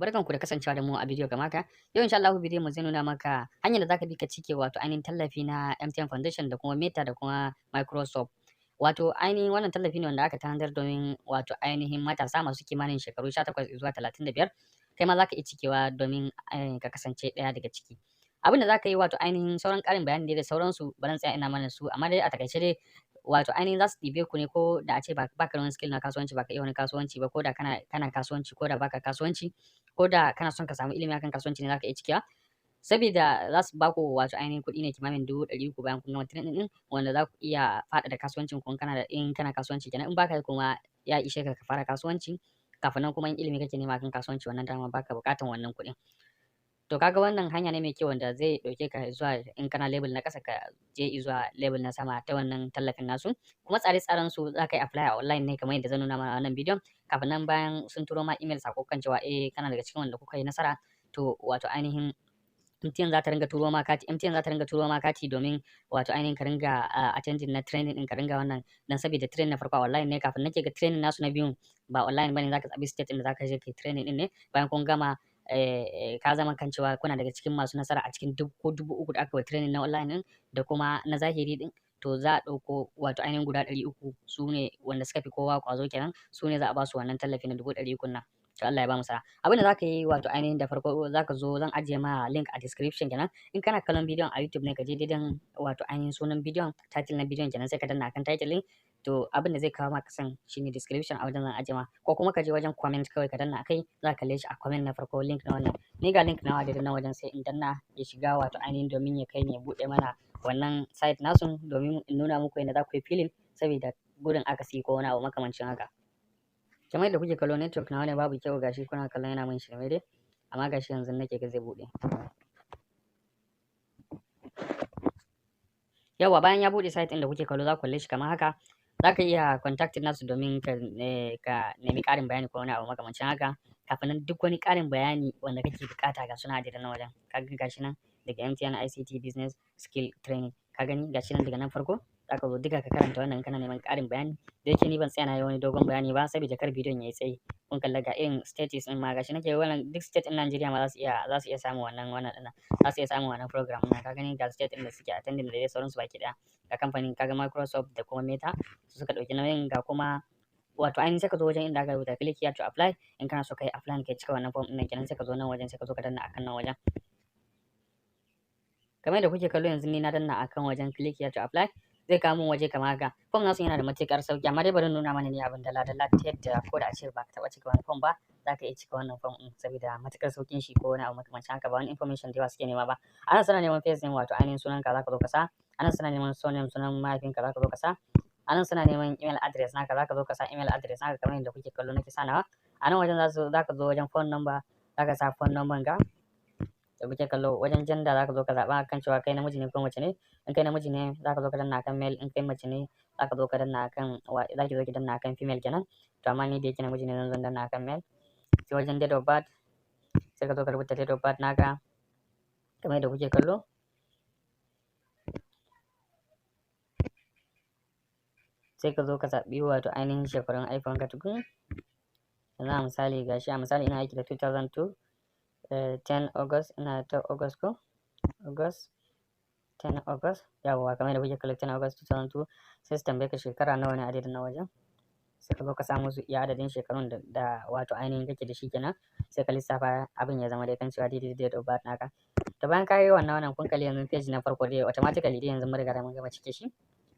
Barkanku da kasancewa da mu a bidiyo kamar haka. Yau insha Allah bidiyon mu zai nuna maka hanyar da zaka bi ka cike wato ainihin tallafi na MTN Foundation da kuma Meta da kuma Microsoft. Wato ainihin wannan tallafi ne wanda aka tanadar domin wato ainihin matasa masu kimanin shekaru 18 zuwa 35. Kai ma zaka iya cikewa domin ka kasance ɗaya daga ciki. Abin da zaka yi, wato ainihin sauran ƙarin bayani dai da sauransu, ba zan tsaya ina mana su, amma dai a takaice dai wato ainihin za su ɗibe ku ne ko da a ce baka da wani skill na kasuwanci, baka iya wani kasuwanci ba, ko da kana kasuwanci, ko da baka kasuwanci, ko da kana son ka samu ilimi akan kasuwanci ne, zaka iya cikewa. Sabida za su baku wato ainihin kuɗi ne kimanin 300,000 bayan kun gama training ɗin, wanda za ku iya faɗaɗa kasuwancin ku in kana kasuwanci kenan. In baka yi kuma, ya ishe ka ka fara kasuwanci. Kafin nan kuma in ilimi kake nema akan kasuwanci, wannan dama baka buƙatan wannan kuɗin. To kaga wannan hanya ne mai kyau wanda zai ɗauke ka zuwa, in kana level na ƙasa, ka je zuwa level na sama ta wannan tallafin nasu. Kuma tsare-tsaren su, za ka yi apply a online ne kamar yadda zan nuna mana a wannan bidiyon. Kafin nan bayan sun turo ma email sako kan cewa eh, kana daga cikin wanda kuka yi nasara, to wato ainihin MTN za ta ringa turo ma kati, MTN za ta ringa turo ma kati domin wato ainihin ka ringa attending na training din, ka ringa wannan dan saboda training na farko online ne. Kafin nake ga training nasu na biyun ba online bane, zaka zabi state din da zaka je kai training din ne. Bayan kun gama, ka zama kan cewa kuna daga cikin masu nasara a cikin duk ko 3,000 da aka yi training na online din da kuma na zahiri din, to za a ɗauko wato ainihin guda 300, su ne wanda suka fi kowa ƙwazo kenan, su ne za a ba su wannan tallafi na 300,000 nan. To Allah ya ba mu sa'a. Abin da zaka yi, wato ainihin da farko zaka zo, zan ajiye ma link a description kenan. In kana kallon bidiyon a YouTube ne, ka je daidan wato ainihin sunan bidiyon, title na bidiyon kenan, sai ka danna akan title din. To abin da zai kawo maka san shine description, a wajen zan ajiye ma, ko kuma ka je wajen comment kawai ka danna akai, za ka kalle shi a comment na farko, link na wannan. Ni ga link nawa daidai nan wajen, sai in danna ya shiga wato ainihin domin ya kai ni ya buɗe mana wannan site nasu, domin in nuna muku yadda za ku yi filling, saboda gudun akasi ko wani abu makamancin haka. Kamar yadda kuke kallo, network nawa ne babu kyau, gashi kuna kallon yana min shirme dai, amma gashi yanzu nake ga zai buɗe. Yawwa, bayan ya buɗe site ɗin da kuke kallo, za ku kalle shi kamar haka. Za ka iya contacting nasu domin ka nemi ƙarin bayani ko wani abu makamancin haka. Kafin nan duk wani ƙarin bayani wanda kake buƙata, ga suna a nan wajen. Ka ga gashi nan daga MTN ICT Business Skill Training. Ka gani, gashi nan daga nan farko za ka zo duka ka karanta wannan kana neman ƙarin bayani. Da yake ni ban tsaya na yi wani dogon bayani ba saboda kar bidiyon ya yi tsayi. Kun kalla ga irin status ɗin ma gashi nake wannan, duk state ɗin Najeriya ma za su iya samun wannan ɗin, za su iya samun wannan program ɗin. Ka gani, ga state ɗin da suke attending da dai sauransu baki ɗaya. Ga kamfanin, kaga Microsoft da kuma Meta su suka ɗauki nauyin. Ga kuma wato ainihin sai ka zo wajen inda aka rubuta "Click here to apply". In kana so ka yi apply, ka cika wannan form ɗin nan kenan, sai ka zo nan wajen, sai ka zo ka danna akan nan wajen. Kamar yadda kuke kallo yanzu, ni na danna akan wajen "Click here to apply", zai kawo mun waje kamar haka. Form nasu yana da matuƙar sauƙi, amma dai bari nuna mana ne abin dalla dalla ta yadda ko da a ce ba ka taɓa cika wani form ba, za ka iya cika wannan form ɗin saboda matuƙar sauƙin shi ko wani abu makamancin haka. Ba wani information da yawa suke nema ba. Anan suna neman first name, wato ainihin sunanka, za ka zo ka sa. Anan suna neman surname, sunan mahaifinka, za ka zo ka sa. Anan suna neman email address naka, za ka zo ka sa email address naka kamar yadda kuke kallo nake sa nawa. Anan wajen za ka zo wajen phone number, za ka sa phone number ka da kuke kallo. Wajen gender, za ka zo ka zaɓa kan cewa kai namiji ne ko mace ne. In kai namiji ne, za ka zo ka danna akan male. In kai mace ne, za ka zo ka danna akan, za ki zo ki danna akan female kenan. To amma ni da yake namiji ne, zan zo danna akan male. Sai wajen date of birth, sai ka zo ka rubuta date of birth naka kamar yadda kuke kallo. Sai ka zo ka zaɓi wato ainihin shekarun haihuwanka tukun. Yanzu a misali, gashi a misali ina aiki da 2002 10 August, ina ta August ko August, 10 August. Yawwa, kamar yadda kuke kallo, 10 August 2002. Sai su tambaye ka shekara nawa ne a daidai na wajen, sai ka zo ka sa musu iya adadin shekarun da wato ainihin kake da shi kenan. Sai ka lissafa abin ya zama dai kan cewa daidai date of birth naka. To bayan ka yi wannan, kun kalli yanzu page na farko dai automatically dai yanzu mun riga da mun gama cike shi.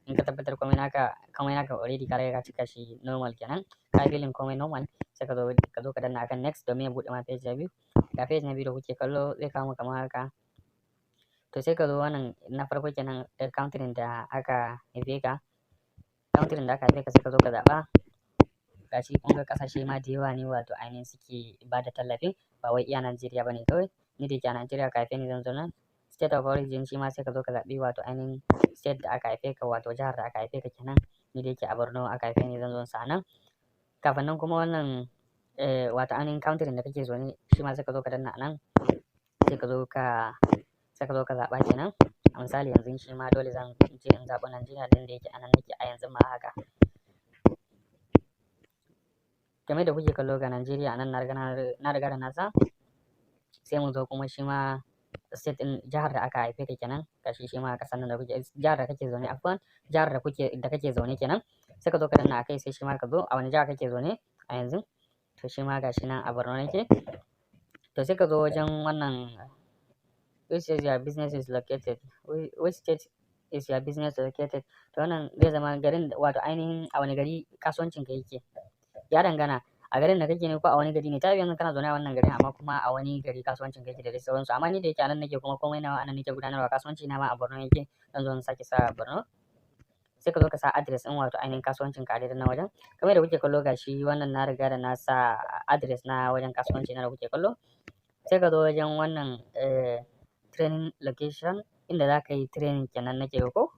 In ka tabbatar komai naka already ka riga ka cika shi normal kenan, ka yi filling komai normal, sai ka zo ka danna akan next domin ya buɗe ma page na biyu. Ga page na biyu da kuke kallo, zai kawo kamar haka. To sai ka zo wannan na farko kenan, country da aka haife ka, country da aka haife ka, sai ka zo ka zaɓa. Gashi kun ga ƙasashe ma da yawa ne wato ainihin suke ba da tallafin, ba wai iya Najeriya ba ne kawai. Ni da yake a Najeriya aka haife ni, zan zo nan. State of origin shi ma sai ka zo ka zaɓi wato ainihin state da aka haife ka, wato jihar da aka haife ka kenan. Ni da yake a Borno aka haife ni, zan zo sa nan. Kafin nan kuma wannan wato ainihin country da kake zaune shi ma sai ka zo ka danna a nan, sai ka zo ka zaɓa kenan. A misali yanzu shi ma dole zan je in zaɓi Najeriya din da yake a nan nake a yanzu ma haka. Kamar yadda kuke kallo, ga Najeriya nan, na riga da na sa. Sai mu zo kuma shi ma state ɗin, jihar da aka haife ka kenan. Gashi shi ma ƙasar nan da kuke, jihar da kake zaune, afwan, jihar da kuke da kake zaune kenan. Sai ka zo ka danna akai. Sai shi ma ka zo a wani jiha kake zaune a yanzu. To shi ma gashi nan a Borno nake. To sai ka zo wajen wannan "Which is your business is located?" Which state is your business located? To wannan zai zama garin, wato ainihin a wani gari kasuwancin ka yake. Ya dangana a garin da kake ne ko a wani gari ne. Ta yanzu kana zaune a wannan garin, amma kuma a wani gari kasuwancin ka yake da dai sauransu. Amma ni da yake a nan nake, kuma komai nawa a nan nake gudanarwa, kasuwanci na ma a Borno yake, zan zo in sake sa Borno. Sai ka zo ka sa address ɗin, wato ainihin kasuwancin ka a daidai nan wajen. Kamar yadda kuke kallo, gashi wannan na riga da na sa address na wajen kasuwanci na da kuke kallo. Sai ka zo wajen wannan training location, inda za ka yi training kenan nake ko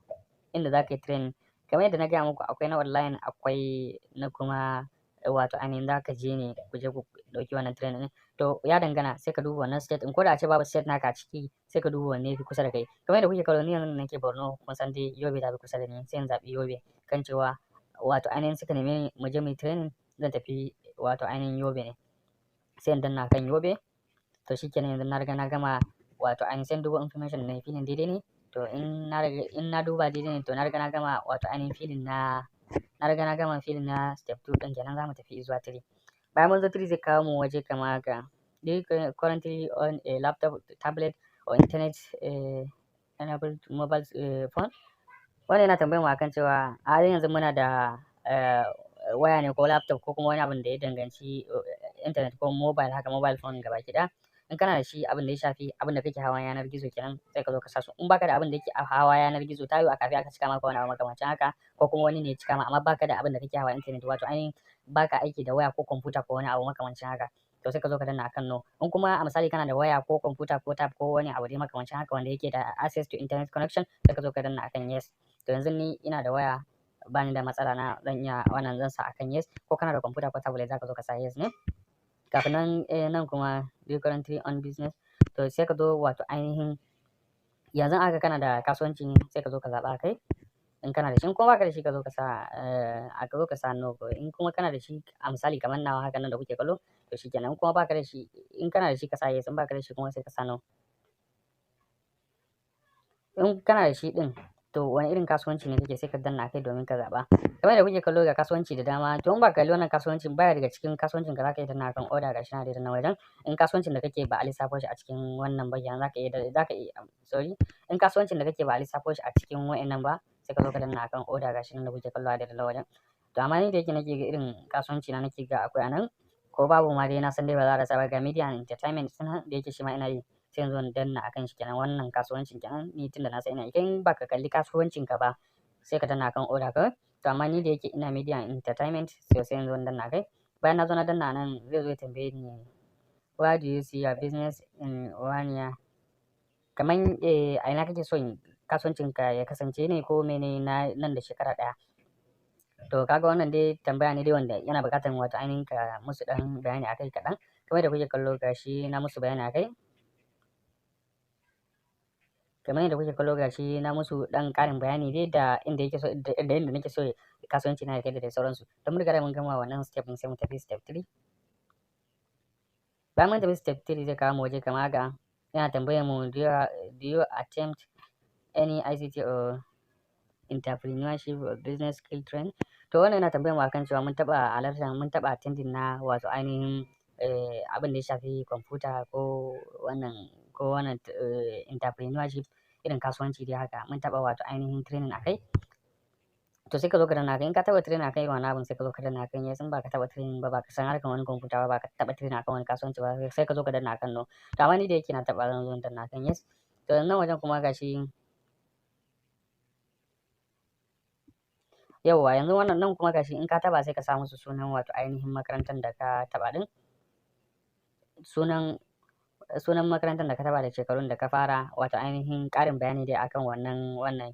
inda za ka yi training. Kamar yadda na gaya muku, akwai na online, akwai na kuma wato ainihin za ka je ne ku je ku ɗauki wannan training ɗin. To ya dangana, sai ka duba wannan state ɗin. Ko da a ce babu state naka a ciki, sai ka duba wanne yafi kusa da kai. Kamar yadda kuke kallo, ni yanzu nake Borno, kun san dai Yobe ta fi kusa da ni, sai in zaɓi Yobe, kan cewa wato ainihin suka neme ni mu je mu yi training, zan tafi wato ainihin Yobe ne. Sai in danna kan Yobe. To shikenan, yanzu na riga na gama, wato ainihin sai in duba information da na filling daidai ne. To in na riga in na duba daidai ne, to na riga na gama, wato ainihin filling na, na riga na gama filling na step 2 ɗin kenan. Za mu tafi zuwa 3. Bayan mun zo 3, zai kawo mu waje kamar haka: "Do you currently own a laptop, tablet or internet enabled mobile phone?" Wannan yana tambayar mu akan cewa a halin yanzu muna da waya ne ko laptop ko kuma wani abin da ya danganci internet ko mobile haka, mobile phone gabaki ɗaya. In kana da shi, abin da ya shafi abin da kake hawa yanar gizo kenan, sai ka zo ka sa su. In baka da abin da yake hawa yanar gizo, ta yiwu a cafe aka cika maka wani abu makamancin haka, ko kuma wani ne ya cika ma, amma baka da abin da kake hawa internet, wato ainihin baka aiki da waya ko kwamfuta ko wani abu makamancin haka, to sai ka zo ka danna akan no. In kuma a misali kana da waya ko kwamfuta ko tab ko wani abu dai makamancin haka wanda yake da access to internet connection, sai ka zo ka danna akan yes. To yanzu ni ina da waya, bani da matsala, na zan iya wannan, zan sa akan yes. Ko kana da kwamfuta ko tablet, zaka zo ka sa yes ne. Kafin nan, nan kuma "Do you currently own business?" To sai ka zo, wato ainihin yanzu aka kana da kasuwanci ne, sai ka zo ka zaɓa kai in kana da shi. In kuma baka da shi, ka zo ka sa ka zo ka sa no. In kuma kana da shi, a misali kamar nawa haka nan da kuke kallo, to shikenan. In kuma baka da shi, in kana da shi ka sa yes, in baka da shi kuma sai ka sa no. In kana da shi din, to wani irin kasuwanci ne kake? Sai ka danna kai domin ka zaɓa. Kamar da kuke kallo, ga kasuwanci da dama. To in ba kalli wannan kasuwancin baya daga cikin kasuwancin ka, zaka iya danna kan other, gashi na da nan wajen. In kasuwancin da kake ba a lissafo shi a cikin wannan ba kenan, zaka iya, sorry, in kasuwancin da kake ba a lissafo shi a cikin wa'annan ba, sai ka zo ka danna akan other, gashi nan da kuke kallo a daidai wajen. To amma ni da yake nake ga irin kasuwanci na nake ga akwai anan, ko babu ma dai na san dai ba za a rasa ba. Ga media and entertainment suna da yake shi ma ina yi, sai yanzu in danna akan shi kenan, wannan kasuwancin kenan. Ni tunda na san ina yi, kai baka kalli kasuwancin ka ba, sai ka danna akan other kawai. To amma ni da yake ina media and entertainment, sai yanzu in danna kai. Bayan na zo na danna nan, zai zo ya tambaye ni "Where do you see your business in one year?" Kaman a ina kake son kasuwancin ka ya kasance ne ko mene na nan da shekara ɗaya. To kaga wannan dai tambaya ne dai wanda yana buƙatar wato ainihin ka musu ɗan bayani akai kaɗan. Kamar yadda kuke kallo, gashi na musu bayani akai. Kamar yadda kuke kallo, gashi na musu ɗan ƙarin bayani dai da inda yake so, da yanda nake so kasuwanci na ya kai da dai sauransu. Don mun riga da mun gama wannan step ɗin, sai mu tafi step 3. Bayan mun tafi step 3, zai kawo mu waje kamar haka. Yana tambayar mu "Do you attempt any ICT or entrepreneurship or business skill training?" To wannan yana tambayar mu akan cewa mun taɓa halarta, mun taɓa attending na wato ainihin abin da ya shafi kwamfuta ko wannan entrepreneurship, irin kasuwanci dai haka, mun taɓa wato ainihin training akai. To sai ka zo ka danna kai. In ka taɓa training akan irin wannan abun, sai ka zo ka danna akan yes. In ba ka taɓa training ba, ba ka san harkar wani kwamfuta ba, ba ka taɓa training akan wani kasuwanci ba, sai ka zo ka danna akan no. To amma ni da yake na taɓa, zan zo in danna akan yes. To nan wajen kuma gashi, yauwa, yanzu wannan nan kuma gashi, in ka taɓa, sai ka sa musu sunan wato ainihin makarantar da ka taɓa ɗin, sunan makarantar da ka taɓa da shekarun da ka fara, wato ainihin ƙarin bayani dai akan wannan.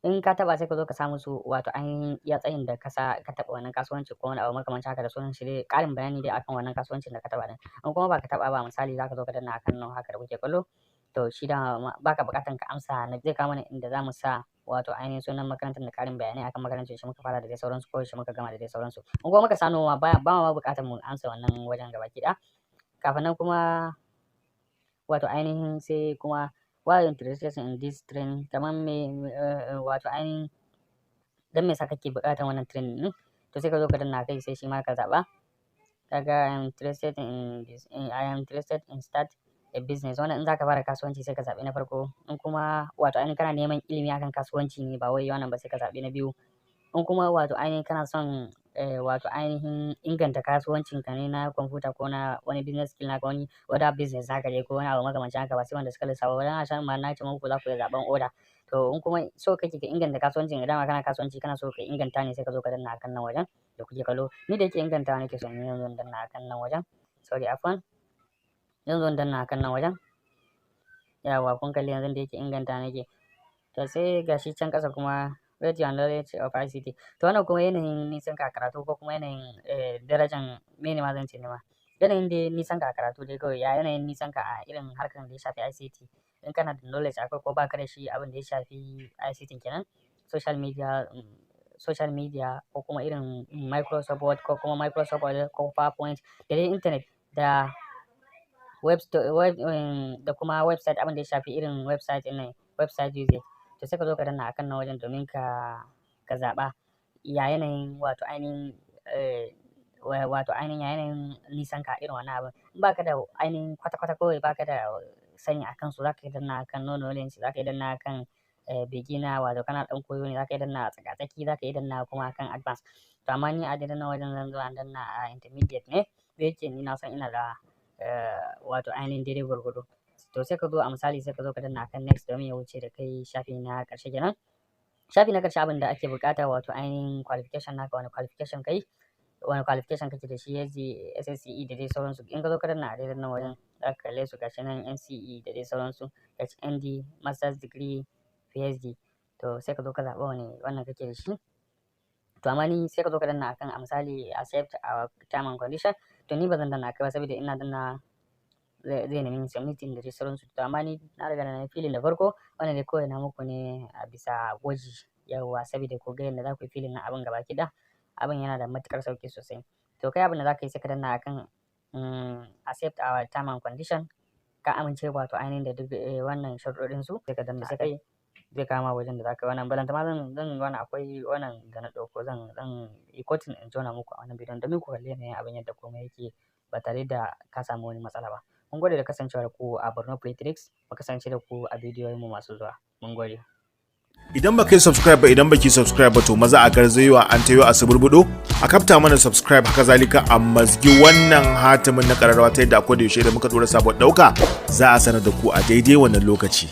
In ka taɓa, sai ka zo ka sa musu wato ainihin iya tsayin da ka sa ka taɓa wannan kasuwanci ko wani abu makamancin haka da sunan shi dai, ƙarin bayani dai akan wannan kasuwancin da ka taɓa ɗin. In kuma ba ka taɓa ba, misali, za ka zo ka danna akan no haka da kuke kallo. To shi dama baka buƙatan ka amsa na, zai kawo mana inda za mu sa wato ainihin sunan makarantar da ƙarin bayanai akan makarantar, yaushe muka fara da dai sauransu, ko yaushe muka gama da dai sauransu. In kuma muka sa no ma, ba ma buƙatar mu amsa wannan wajen gabaki ɗaya. Kafin nan kuma, wato ainihin sai kuma "Why interested in this training?" Kamar me, wato ainihin dan me yasa kake buƙatar wannan training ɗin? To sai ka zo ka danna kai, sai shi ma ka zaɓa. Kaga "I am interested in this, I am interested in start a business." Wannan in zaka fara kasuwanci, sai ka zaɓi na farko. In kuma wato ainihin kana neman ilimi akan kasuwanci ne, ba wai wannan ba, sai ka zaɓi na biyu. In kuma wato ainihin kana son wato ainihin inganta kasuwancin ka ne na kwamfuta ko na wani business skill naka, wani other business haka dai, ko wani abu makamancin haka, ba sai wanda suka lissafa ba. Dan a can ma na ce muku za ku iya zaɓen other. To in kuma so kake ka inganta kasuwancin, idan ma kana kasuwanci kana so ka inganta ne, sai ka zo ka danna akan nan wajen da kuke kallo. Ni da yake ingantawa nake so in yi, zan danna akan nan wajen. Sorry, afwan. Zan zo in danna akan nan wajen. Yawwa, kun kalli yanzu da yake inganta nake. To sai gashi can ƙasa kuma "Rate your knowledge of ICT". To wannan kuma yanayin nisan ka a karatu ko kuma yanayin darajan mene ma zan ce ne ma. Yanayin dai nisan ka a karatu dai kawai, ya yanayin nisan ka a irin harkar da ya shafi ICT. In kana da knowledge akwai ko baka da shi, abin da ya shafi ICT kenan, social media ko kuma irin Microsoft Word ko kuma Microsoft Word ko PowerPoint da dai internet da web, web da kuma website, abin da ya shafi irin website ɗin nan, website usage. To sai ka zo ka danna akan nan wajen domin ka zaɓa ya yanayin wato ainihin ya yanayin nisan ka irin wannan abun. In baka da ainihin kwata-kwata, kawai baka da sani akan su, zaka iya danna akan no knowledge, zaka iya danna akan beginner, wato kana ɗan koyo ne, zaka iya danna a tsaka-tsaki, zaka iya danna kuma akan advance. To amma ni a daidai nan wajen zan zo in danna a intermediate ne, da yake ni na san ina da wato ainihin daidai gwargwado. To sai ka zo, a misali, sai ka zo ka danna akan next domin ya wuce da kai shafi na ƙarshe kenan. Shafi na ƙarshe, abin da ake buƙata, wato ainihin qualification naka, wani qualification kai, wani qualification kake da shi, SG, SSCE da dai sauransu. In ka zo ka danna a daidai nan wajen, za ka kalle su, gashi nan NCE da dai sauransu, HND, Masters degree, PhD. To sai ka zo ka zaɓa wane wannan kake da shi. To amma ni, sai ka zo ka danna akan, a misali, accept our term and condition. To ni ba zan danna akai ba, saboda ina danna zai nemi submitting da dai sauransu. To amma ni na riga na yi filling da farko. Wannan dai kawai na muku ne a bisa gwaji, yauwa, saboda ku ga yadda za ku yi filling na abin gaba ki ɗaya. Abin yana da matuƙar sauƙi sosai. To kai, abin da za ka yi, sai ka danna akan accept our term and condition. Ka amince wato ainihin da duk wannan sharuɗɗin su, sai ka danna sai zai kama wajen da za ka yi wannan. Balantana zan wannan, akwai wannan da na ɗauko, zan yi cutting in jona muku a wannan bidiyon domin ku kalli yanayin abin yadda komai yake ba tare da ka samu wani matsala ba. Mun gode da kasancewa da ku a Borno Tricks. Mu kasance da ku a bidiyoyin mu masu zuwa. Mun gode. Idan baka yi subscribe ba, idan baki subscribe ba, to maza a garzayewa an tayo a suburbudo a kafta mana subscribe. Haka zalika a mazgi wannan hatimin na kararrawa, ta yadda akwai da yaushe da muka dora sabon dauka, za a sanar da ku a daidai wannan lokaci.